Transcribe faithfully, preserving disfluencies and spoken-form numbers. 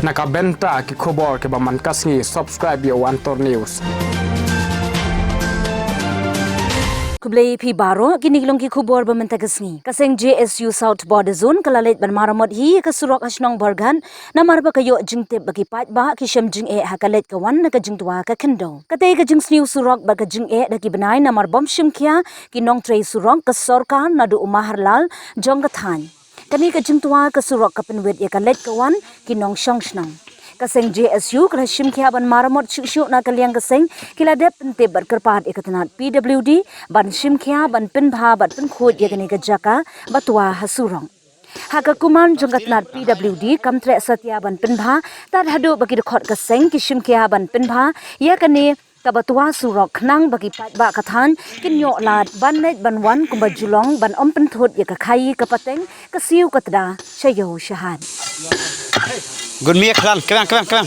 Na ka bynta ki khubor kiba man ka sngi, subscribe ïa u Antor News. Khublei phi baroh, kine ki long ki khubor ba mynta ka sngi. Ka seng J S U South Border Zone ka la leit ban maramot hi ka surok ha shnong Borghan, namar ba ka ïoh jingtip ba ki paidbah ki shem jingeh ha ka leit ka wan na ka jingtwa ka khyndew. Katei ka jingsniew surok bad ka jingeh da ki bnai namar bym shim khia ki nongtrei surok ka sorkar naduh u Maharlal jong ka thaiñ. Kane ka jingtwa ka surok ka pynwit ïa ka leit ka wan ki nongshong shnong. Ka seng J S U ka la shim khia ban maramot shuh shuh, na ka liang ka seng ki la dep pyntip bad kyrpad ïa ka tnat P W D ban shim khia ban pynbha bad pynkhuid ïa kane ka jaka ba twa ha surok. Ha ka kuman jong ka tnat P W D kam treh satia ban pynbha, tad haduh ba ki dkhot ka seng ki shim khia ban pynbha ïa kane kaba twa surok, khnang ba ki paidbah ka thaiñ kin ïoh lad ban leit ban wan kumba ju long, ban ym pynthut ïa ka khaii ka pateng, ka siew ka tda sha ïew sha hat. Gun mia klan, klan, klan, klan.